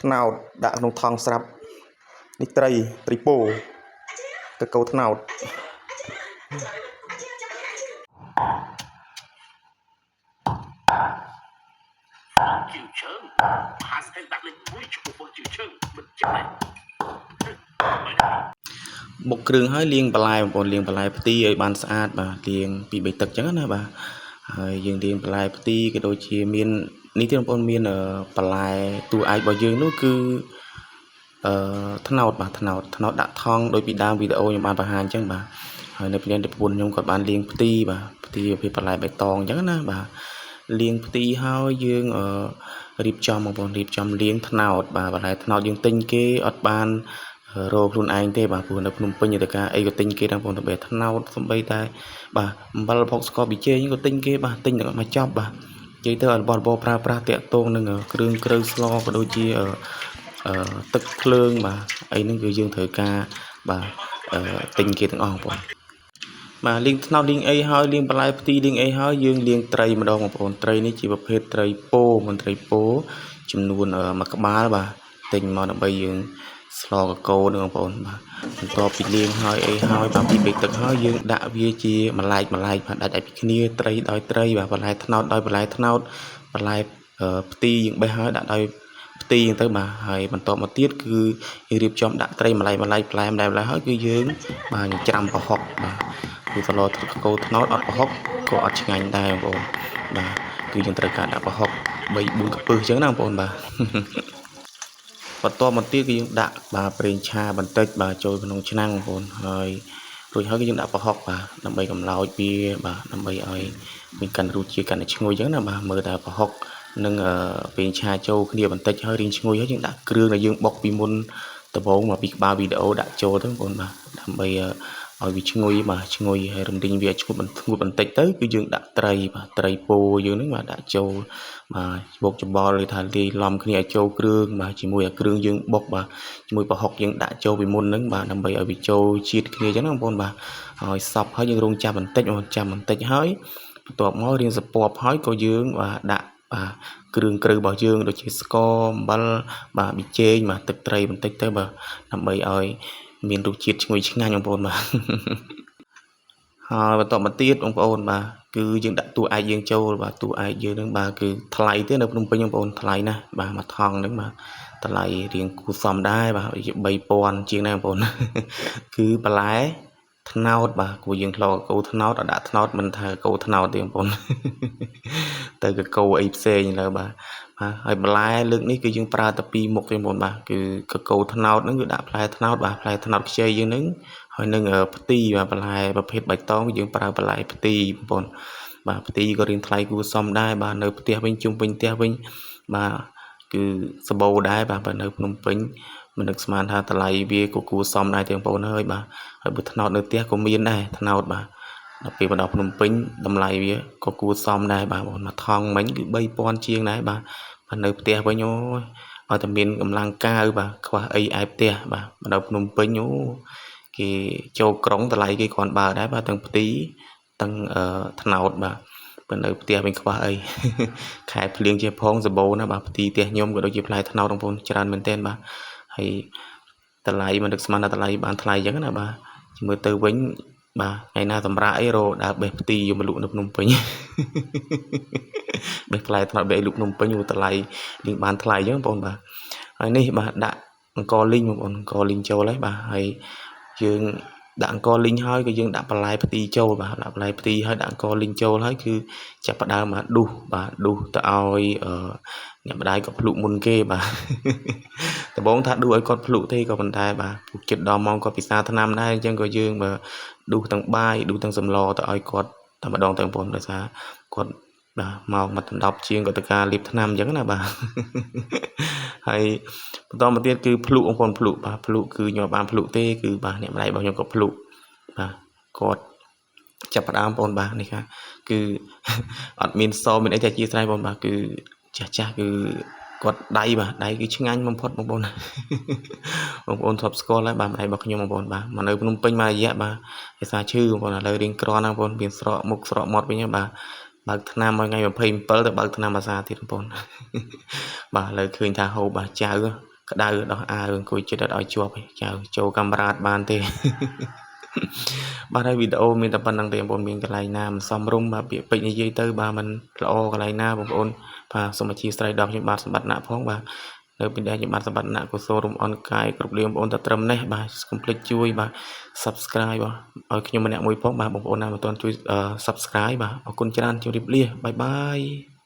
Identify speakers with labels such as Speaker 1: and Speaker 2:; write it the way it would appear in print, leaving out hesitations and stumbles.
Speaker 1: ត្នោតដាក់ក្នុងថង់ស្រាប់នេះត្រីត្រីពោកកោត្នោត
Speaker 2: ជើងហាស្អែកដាក់លេខ1ឈ្មោះជឿជើងមិនចឹងទេ
Speaker 1: បុកគ្រឿងហើយលាងបន្លែបងប្អូនលាងបន្លែផ្ទីឲ្យបានស្អាតបាទលាងពីបីទឹកចឹងណាបាទហើយយើងលាងបន្លែផ្ទីក៏ដូចជាមាននេះទៀតបងប្អូនមានបន្លែតួឯករបស់យើងនោះគឺអឺត្នោតបាទត្នោតត្នោតដាក់ថង់ដោយពីដើមវីដេអូខ្ញុំបានបង្ហាញចឹងបាទហើយនៅពេលនេះប្រពន្ធខ្ញុំគាត់បានលាងផ្ទីបាទផ្ទីប្រភេទបន្លែបៃតងចឹងណាបាទលាងផ្ទីហើយយើងអឺរៀបចំបងប្អូនរៀបចំលាងត្នោតបាទបន្លែត្នោតយើងទិញគេអត់បាន រកខ្លួនឯងទេបាទព្រោះនៅភ្នំពេញទៅការអីក៏ទិញគេដែរបងប្អូនទៅត្នោតសំបីតែបាទអំបិលផុកស្ករប៊ីចេងក៏ទិញគេបាទទិញទាំងមកចប់បាទនិយាយទៅរបស់របរប្រើប្រាស់តាក់ទងនឹងគ្រឿងគ្រូវស្លក៏ដូចជាអឺទឹកភ្លើងបាទអីហ្នឹងគឺយើងត្រូវការបាទទិញគេទាំងអស់បងប្អូនបាទលាងត្នោតលាងអីហើយលាងបន្លែផ្ទីលាងអីហើយយើងលាងត្រីម្ដងបងប្អូនត្រីនេះជាប្រភេទត្រីពោមិនត្រីពោចំនួនមួយក្បាលបាទទិញមកដើម្បីយើងស្លកកូរនឹងបងប្អូនបាទបន្ទាប់ពីលាងហើយអីហើយបាទពីបេកទឹកហើយយើងដាក់វាជាមួយឡែកម្លែកបាទដាច់ឲ្យពីគ្នាត្រីដោយត្រីបាទបន្លែត្នោតដោយបន្លែត្នោតបន្លែផ្ទីយើងបេះហើយដាក់ដោយផ្ទីហ្នឹងទៅបាទហើយបន្ទាប់មកទៀតគឺយើងរៀបចំដាក់ត្រីម្លែកម្លែកបន្លែម្លែកម្លែកហើយគឺយើងបាទច្រាំប្រហុកបាទគឺសឡកកូរត្នោតអត់ប្រហុកក៏អត់ឆ្ងាញ់ដែរបងប្អូនបាទគឺយើងត្រូវការដាក់ប្រហុក3 4កពឹសអញ្ចឹងណាបងប្អូនបាទ បន្ទាប់មកទៀតគឺយើងដាក់បាទប្រេងឆាបន្តិចបាទចូលក្នុងឆ្នាំងបងប្អូនហើយរួចហើយគឺយើងដាក់ប្រហុកបាទដើម្បីកម្លោចវាបាទដើម្បីឲ្យមានកាន់រសជាតិកាន់តែឈ្ងុយអញ្ចឹងណាបាទមើលតែប្រហុកនិងប្រេងឆាចូលគ្នាបន្តិចហើយរៀងឈ្ងុយហើយយើងដាក់គ្រឿងដែលយើងបុកពីមុនដំបូងមកពីក្បាលវីដេអូដាក់ចូលទៅបងប្អូនបាទដើម្បីឲ្យវាឈ្ងុយបាទឈ្ងុយហើយរំលីងវាឲ្យឈ្ងុយបន្ធ្ងួតបន្តិចទៅគឺយើងដាក់ត្រីបាទត្រីពោយើងហ្នឹងបាទដាក់ចូលបាទច្បុកច្បល់ឬថាលាយឡំគ្នាឲ្យចូលគ្រឿងបាទជាមួយឲ្យគ្រឿងយើងបុកបាទជាមួយប្រហុកយើងដាក់ចូលពីមុនហ្នឹងបាទដើម្បីឲ្យវាចូលជាតិគ្នាអញ្ចឹងណាបងប្អូនបាទហើយសពហើយយើងរងចាំបន្តិចបងចាំបន្តិចហើយបន្ទាប់មករៀងសពប់ហើយក៏យើងបាទដាក់បាទគ្រឿងក្រៅរបស់យើងដូចជាស្ករអំបិលបាទប៊ីចេងបាទទឹកត្រីបន្តិចទៅបាទដើម្បីឲ្យមានរសជាតិឈ្ងុយឆ្ងាញ់បងប្អូនបាទ ហើយបន្តមកទៀតបងប្អូនបាទគឺយើងដាក់តួឯកយើងចូលបាទតួឯកយើងនឹងបាទគឺថ្លៃទេនៅភ្នំពេញបងប្អូនថ្លៃណាស់បាទមួយថង់ហ្នឹងបាទតម្លៃរៀងគួរសមដែរបាទដូចជា3000ជាងដែរបងប្អូនគឺបន្លែត្នោតបាទគួរយើងធ្លាប់កោត្នោតអត់ដាក់ត្នោតមិនថាកោត្នោតទេបងប្អូនទៅកកោអីផ្សេងលើបាទបាទហើយបន្លែលើកនេះគឺយើងប្រើតែពីរមុខទេបងប្អូនបាទគឺកកោត្នោតហ្នឹងគឺដាក់ផ្លែត្នោតបាទផ្លែត្នោតខ្ចីយើងហ្នឹងហើយនឹងផ្ទីបាទបន្លែប្រភេទបៃតងយើងប្រើបន្លែផ្ទីបងប្អូនបាទផ្ទីក៏រៀងថ្លៃគួរសមដែរបាទនៅផ្ទះវិញជុំវិញផ្ទះវិញបាទគឺសបោដែរបាទបើនៅភ្នំពេញមិននឹកស្មានថាតម្លៃវាក៏គួរសមដែរទេបងប្អូនអើយបាទហើយបើត្នោតនៅផ្ទះក៏មានដែរត្នោតបាទដល់ពេលមកដល់ភ្នំពេញតម្លៃវាក៏គួរសមដែរបាទបងមួយថង់មិញគឺ3000ជាងដែរបាទបើនៅផ្ទះវិញអូយឲ្យតែមានកម្លាំងកាវបាទខ្វះអីឯផ្ទះបាទមកដល់ភ្នំពេញអូគេចូលក្រុងតម្លៃគេគ្រាន់បើដែរបាទទាំងផ្ទីទាំងត្នោតបាទបើនៅផ្ទះវិញខ្វះអីខែភ្លៀងជាផងសបោណាបាទផ្ទីផ្ទះខ្ញុំក៏ដូចជាផ្លែត្នោតបងប្អូនច្រើនមែនទែនបាទហើយតម្លៃមិននឹកស្មានថាតម្លៃបានថ្លៃអញ្ចឹងណាបាទមើលទៅវិញបាទថ្ងៃណាសម្រាប់អីរដើរបេះផ្ទីយកមកលក់នៅភ្នំពេញបេះផ្លែត្នោតបេះលក់ភ្នំពេញតម្លៃយើងបានថ្លៃអញ្ចឹងបងប្អូនបាទហើយនេះបាទដាក់អង្គលីងបងប្អូនអង្គលីងចូលហើយបាទហើយយើងដាក់អង្គលីងហើយក៏យើងដាក់បន្លែផ្ទីចូលបាទដាក់បន្លែផ្ទីហើយដាក់អង្គលីងចូលហើយគឺចាប់ផ្ដើមមកឌុសបាទឌុសទៅឲ្យអ្នកម្ដាយក៏ភ្លុកមុនគេបាទដំបូងថាឌុសឲ្យគាត់ភ្លុកទេក៏ប៉ុន្តែបាទពួកចិត្តដល់ម៉ោងគាត់ពិសាថ្នាំដែរអញ្ចឹងក៏យើងបាទឌុសទាំងបាយឌុសទាំងសម្លទៅឲ្យគាត់តែម្ដងទៅបងប្អូនដោយសារគាត់បាទមកមកដណ្ដប់ជាងក៏ទៅការលាបថ្នាំអញ្ចឹងណាបាទហើយបន្តមកទៀតគឺភ្លុកបងប្អូនភ្លុកបាទភ្លុកគឺខ្ញុំបានភ្លុកទេគឺបាទអ្នកម្ដាយរបស់ខ្ញុំក៏ភ្លុកបាទគាត់ចាប់ផ្ដើមបងប្អូនបាទនេះค่ะគឺអត់មានសមានអីតែជាស្រ័យបងប្អូនបាទគឺចាស់ចាស់គឺគាត់ដៃបាទដៃគឺឆ្ងាញ់បំផុតបងប្អូនបងប្អូនធ្លាប់ស្គាល់ហើយបាទម្ដាយរបស់ខ្ញុំបងប្អូនបាទមកនៅភ្នំពេញមួយរយៈបាទភាសាឈឺបងប្អូនឥឡូវរៀងក្រណាស់បងប្អូនមានស្រកមុខស្រកមាត់វិញបាទបើកថ្នាំឲ្យថ្ងៃ27ទៅបើកថ្នាំអាសាទៀតបងប្អូនបាទឥឡូវឃើញថាហូបបាទចៅ ក្តៅដោះអាវអង្គុយចិត្តអត់ឲ្យជាប់ឯងចៅចូលកាមេរ៉ាអត់បានទេ បាទហើយវីដេអូមានតែប៉ុណ្្នឹងទេបងប្អូនមានកន្លែងណាមិនសមរម្យបាទពាក្យពេចន៍និយាយទៅបាទមិនល្អកន្លែងណាបងប្អូនបាទសូមអធ្យាស្រ័យដល់ខ្ញុំបាទសម្បត្តិណាក់ផងបាទនៅពេលដែលខ្ញុំបាទសម្បត្តិណាក់កុសលរំអន់កាយគ្រប់លៀងបងប្អូនតែត្រឹមនេះបាទកុំភ្លេចជួយបាទ Subscribe បាទឲ្យខ្ញុំម្នាក់មួយផងបាទបងប្អូនណាមិនទាន់ជួយ Subscribe បាទអរគុណច្រើនជម្រាបលា bye bye.